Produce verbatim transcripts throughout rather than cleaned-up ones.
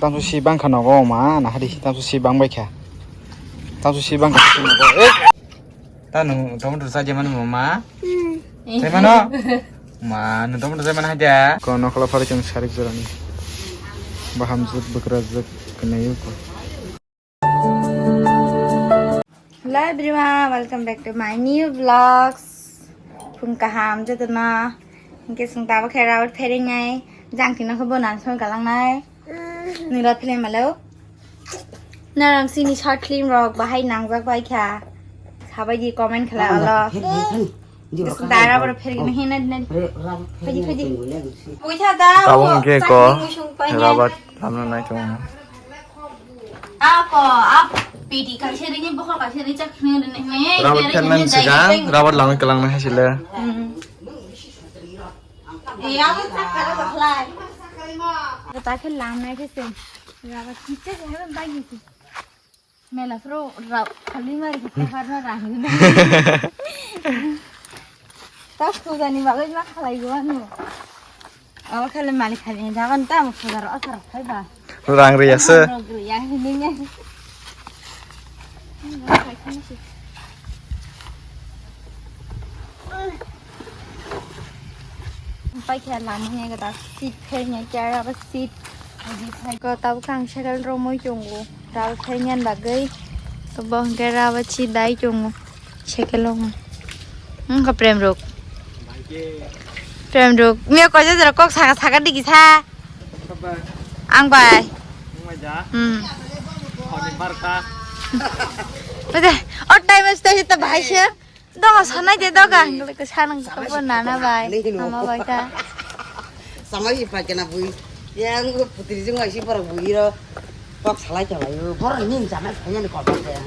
Tamsu si bangkha nogo ma, na hadi tamsu si bang baikha. Tamsu si bangkha nogo. Eh! Ta nung tomato sa jemani mama. Hmm. Jemano? Ma, nung tomato jemani haja. Ko nokla phari chang sarik jorani. Baham juk bukra juk kene yuko. Hello everyone, welcome back to my new vlogs. Phung kaham jotono. Hingke sung tabo khe rawat pheringai. Jang tino khe bonan song kalangnai. Nira film alo. Narang sini short film rok bahai nangjak bai kha. Sabai di comment khala alo. Dara boro film hin na na. Phaji, phaji. Tabung ke ko rabat lamna nai chong. Ako, ap, pidi kaisa rini, bokhol kaisa rini, chak rini, rini, rini, rabat rini, rini, rini, sigang, rini, rabat lamna kalang na hasile. Hmm. Eh, ako chak kara bakhlai. Kata khe lamna khe se. Rabat kicha khe haban bagi se. Mela pro rab khali mari khe harna rang rini. Tas khujani bagwi ma khalai go anu. Abo khale malik khali jagan ta mo khudar asar khai ba. Rang riya se. Rang riya hinung ya. Pai khe lamani ga ta seat phai nya kya ba seat. Agi phai ko tab kang cycle romoi chungo. Rao thai nyan bagwi. Bo hwnkhe rao chi dai chungo. Cycle o. Wngkha prem rok. Prem rok. Miya koisa jora kok saka saka digi sa. Ang bai. Hmm. Ode, o time is to hita bhai se. Doga sanai de doga, hingke sanang ko nana bai, ama bai ta. Samai si pai kena bui, yang putri jung ai si borok bui ro, kok salai chalai o, borok ni jamai phai ni kok bai yang.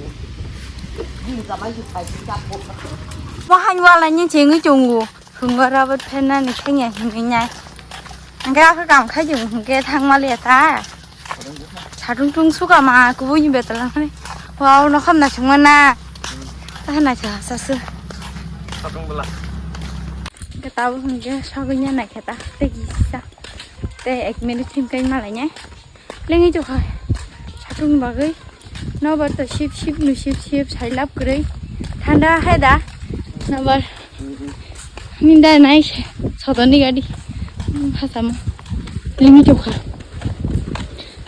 Ni jamai si pai si kap kok. Mo han wala ni chengwi chungu, hungo rabat phenani khenya hingwi nyai. Hingke akhe kam khai jung hingke thang mali ta. Satung tung suka ma kubui ni betal nang ni. Wow, no kham na sung mana. Ta na cha sa su. Satung bela. Ke tabu hingke sagui nya na kheta. Te gisa. Te ek minute thim kai ma lai nya. Lengi jo kha. Satung bagui. No bar to sip sip nu sip sip sai lap kwrwi. Thanda hai da. No bar. Ninda nai se, sodoni gadi. Hasamo. Limi chokha.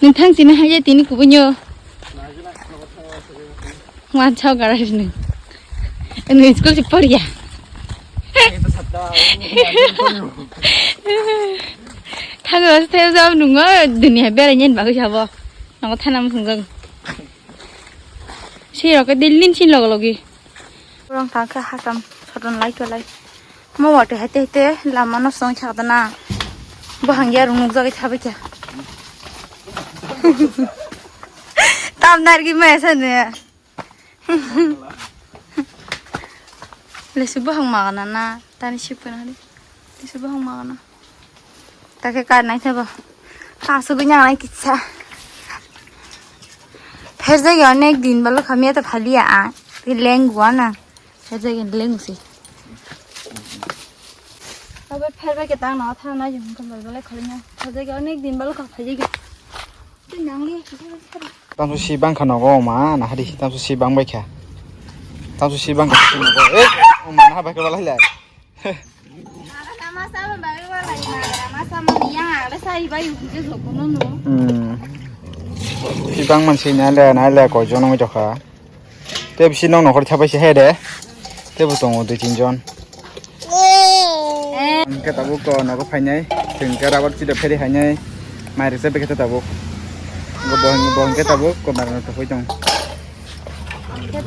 Nung thang sini haje tini kubunyo. Wan chao garage nung. Nung school si poriya. Thango se jam nungo dunia bera nyen bagu sabo. Nungo thana musung jago. Sirok ke dilin sin logo logi. Kurang tangke hasam sodon lai tolai. Mo wate hete hete lama no song chakdana. Bahang ya rung nukjagwi thabai kya. Tam nargi ma esa ne. Lesu bahang magana na tani sipana de. Lesu bahang magana. Take kar nai thabo. Kasu gunyang nai kitsa. Pherjak ya onek din balo khamya to phaliya a. Ti leng gua na. Pherjak ya leng si. Abo pherba ke tang na thang na jum kan bal bal khalinya. Pherjak ya onek din balo kha phaliya. Ti nang li. Tamsu si bang kha nogo ma na hadi tamsu si bang bai kha. Tamsu si bang kha nogo. Eh, o ma na bai kha lai lai. Hmm. Sibang mansi nai le, nai le, koi jon wng tokha. Te bisi nong nokhor thapai se he de. Te bo tongo dui tin jon. Hingke tabuk ko nogo phainai. Hingke rabar chida pheri hainai. Mai riksa bekhe tabuk. Bo, bo hingke tabuk ko marano topoi tong.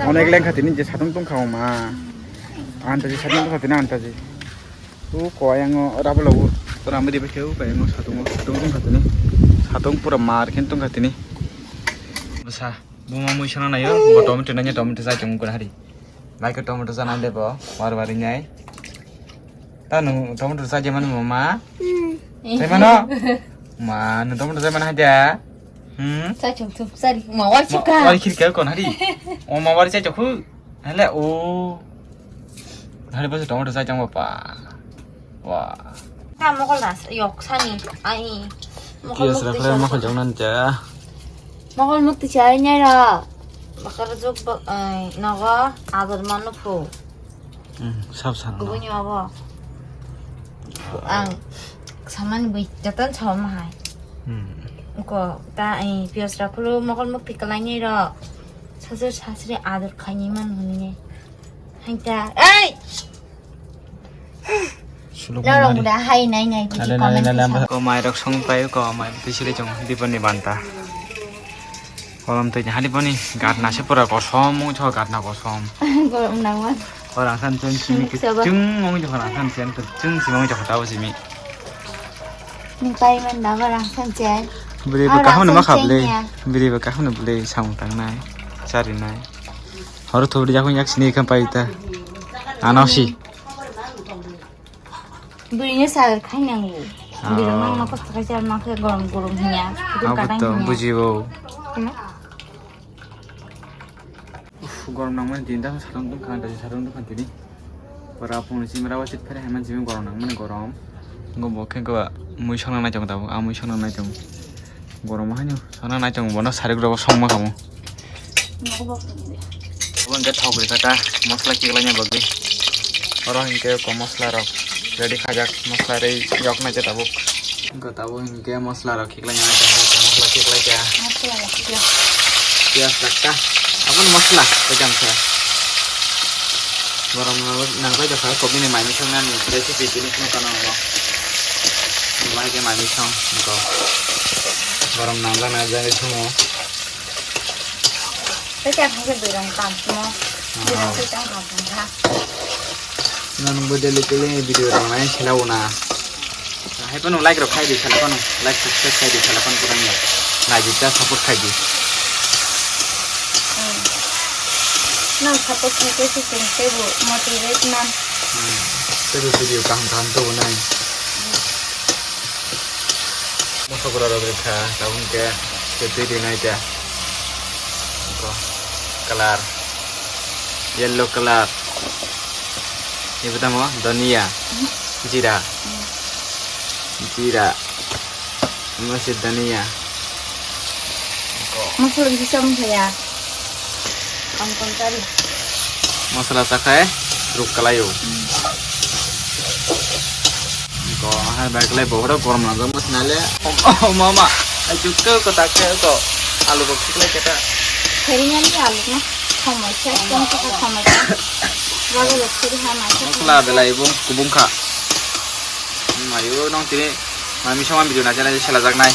Onek lengkha tini je satung tongkha o ma. Antaji satung tongkha tini antaji. O ko ayang o rabo logo. Ramo dibe khe o kayang o satung o satung tongkha tini. Satung pura mar khen tongkha tini. Bwsa buma mui sana nayo bo tomato nanya tomato sa chong kura hari. Bai khe tomato sa nande bo war war nyai. Ta nung tomato sa jemani mama. Hmm. Jemano. Ma nung tomato sa mana haja. Hmm. Sa chung chung sari ma wal chuka. Wal khirka kon hari. O ma wal sa chokhu. Hele o. Hari bos tomato sa chang bapa. Wah. Ta mokol das yok sani ai. Mokol mukti sa. Mokol mukti sa nai ro. Bakar juk bak, ai, nogo ador manu phu. Hmm, sab sa no. Kubuni abo. Ang samani bui jatan chom hai. Hmm. Ko ta, ai, pias ra phulu mokol mukti kalai nai ro. Sasur sasri ador khai nai man huni nai. Hai ta, ai! Suluk Lorong mani. Da hai nai nai biji comment nai, nai, nai, kisa. Ko mai rok song pai ko mai twi sile chong diponi banta. Kolom twi hali boni gatna se pura kosom mung cho gatna kosom. Gorom nangma. Orang san chen simi. Simi saba. Chung mung cho orang san chen chung simi mung cho tabo simi. Ni pai man da orang san chen. Bri ba kaham na ma khable. Bri ba kaham na ble samung tangnai. Chari nai. Horo thubri jakung yak sini ikan pai ta. Ano si. Bwrwino sagar khai nango. Ah. Bwrwi mang ma kosto khai char ma khe gorom gorom hinya. Abo kadang to hinya. Bujibo. Ano? Uf, gorom nangmani din da sarong dong khan da sarong dong khan tini. Pora phone si mara wasit phare haman si gorom nangmani gorom. Go bo khe go mui song nang nai chong tabuk, a mui song nang nai chong. Gorom haino sana nai chong bono sarik rogo songma kamo. Obo hingke thok bai kata mosla kiklai na bagwi. Oro hingke ko mosla rok ready khajak, mosla rei yok nai tabuk. Hingke tabuk hingke mosla rok kiklai na mosla kiklai kha. Mosla rok kikla. Piyas lakta. Abon mosla pejam kha. Gorom nangbai dokha kopi ni mai misong nani recipe tini kunu kana mo. Mai ke mai misong ko. Gorom nangla na jai sumo. Tei khe bwrang tam mo. Bwrang tei tang kam kha. Nang bo daily daily video rang nai sela una. Hai pano like rok khai di sela pano. Like subscribe khai di sela pano kurang ya. Nai di ta support khai di. Hmm. Nang support khai ke si sing te bu motivate man. Hmm. Te bu video kaham kaham to nai. Mosok rok rok rikha, tabuk khe twi twi nai ta. Ko color, yellow color. Ibu tamo dhania, jira, jira, masih dhania. Masuk di sana ya. Ang kontari. Masala sakai ruk kalayo. Ko hai bai kalai bohoro gorom na jom sinale. Oh mama, ai juk ko ko tak ko alu rok siklai keta. Seringan ni alu na. Khamai sa, khamai sa. Bago rok seri ha mai sa. Masala belai bo kubung kha. Mayo nong tini. Mami song video na channel sela jak nai.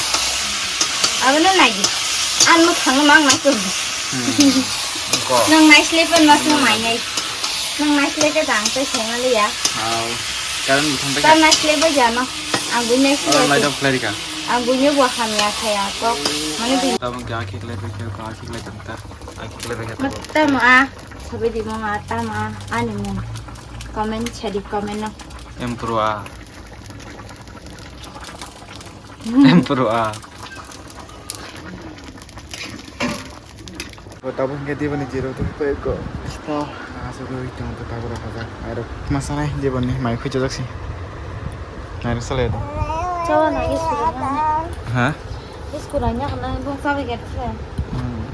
Abo no nai di. An mo thang mang nai ko. Hmm. Ko. Nang nai sle pen mas no mai nai. Nang nai sle ke dang te seng ale ya. Au. Karon mo thang te. Ta nai sle ba ja no. Ang bui nai sle. Lai dok klarika. Ang bui ne bo ham ya kha ya ko. Mane bi. Tabang ke akhi kle pe ke ko akhi kle jam ta. Akhi kle pe ke. Matta ma. Sabe di ma matta ma. Ani mo. Comment chadi comment no. Empro a. Empro a. Tabuk hingke dibani jero tu pai ko. Sto. Asugui tong to tabuk rok hajak. Airo masanai dibani mai khui chajak si. Airo sale do. Chawa na iskul na. Ha? Iskul na kana bung sabe get se. Hmm.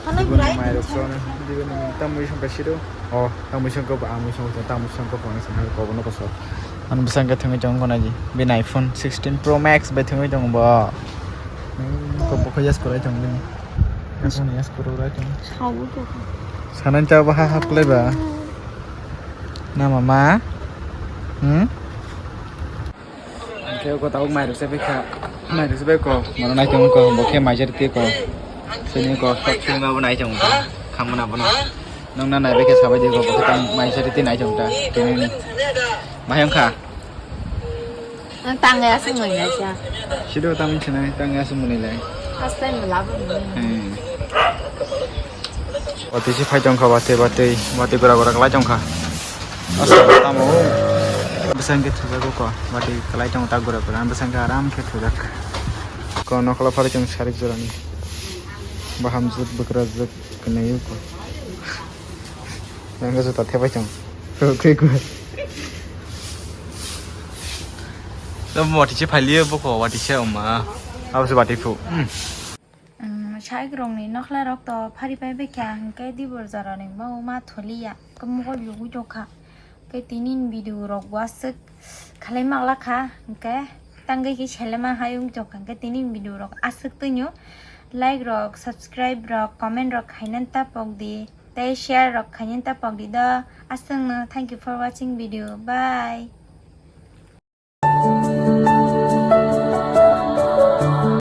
Hana dibani burai mai rok sone. Dibani tamui songka sido. Oh. Tang mui songkha bo, ang mui songkha, tang mui songkha phone se nang kobo no koso. Ang bwsang khe thangwi tongo nai di. Bini iPhone sixteen Pro Max bai thangwi tongo bo. Hmm, ko bo khe yes korai tongo bini. Yes kono yes korai tongo. Sabu to. Sanan cha ba ha ha play ba. Na mama. Hmm? Hingke ko tabuk mairok se phaikha, mairok se bai ko, mano nai tong ko, bo khe maisari twi ko, sini ko, sok sini abo nai tong ko, khamana bono. Nong na nai bai khe sabai di ko, bo khe tang maisari twi nai tong ta, tini ni. Bahai wngkha? Ang tangai aswk mwnwi lai kha. Sido tang sinai, tangai aswk mwnwi lai. First time bo labo mwnwi. Hmm. Watwi se phai tongkha, watwi, watwi, watwi gora gora kwlai tongkha. Asa tamo. Bwsang khe thujago ko, watwi kwlai tongo tak gora gora, bwsang khe aram khe thujak. Ko nokla phari tong sarik jorani. Bahamjwk bwkrajwk kwnwi ko. Nang juta thepai tong. Rwkhe ko. Wati se phailiyo bokho, wati se wngma. Abo se wati phu. Saik rokni nokhla rok to phari pai bai kha, hwnkhe dibor jora ni bo ma tholiya. Khe mokol yugwi tokha. Khe tini video rok bo aswk khalai mak lakha, hwnkhe tangwi khe selema hai wng tokha. Hwnkhe tini video rok aswk twino like rok, subscribe rok, comment rok khaina tapok di. Tei share rok khaina tapok di do. Aswk no, thank you for watching video. Bye.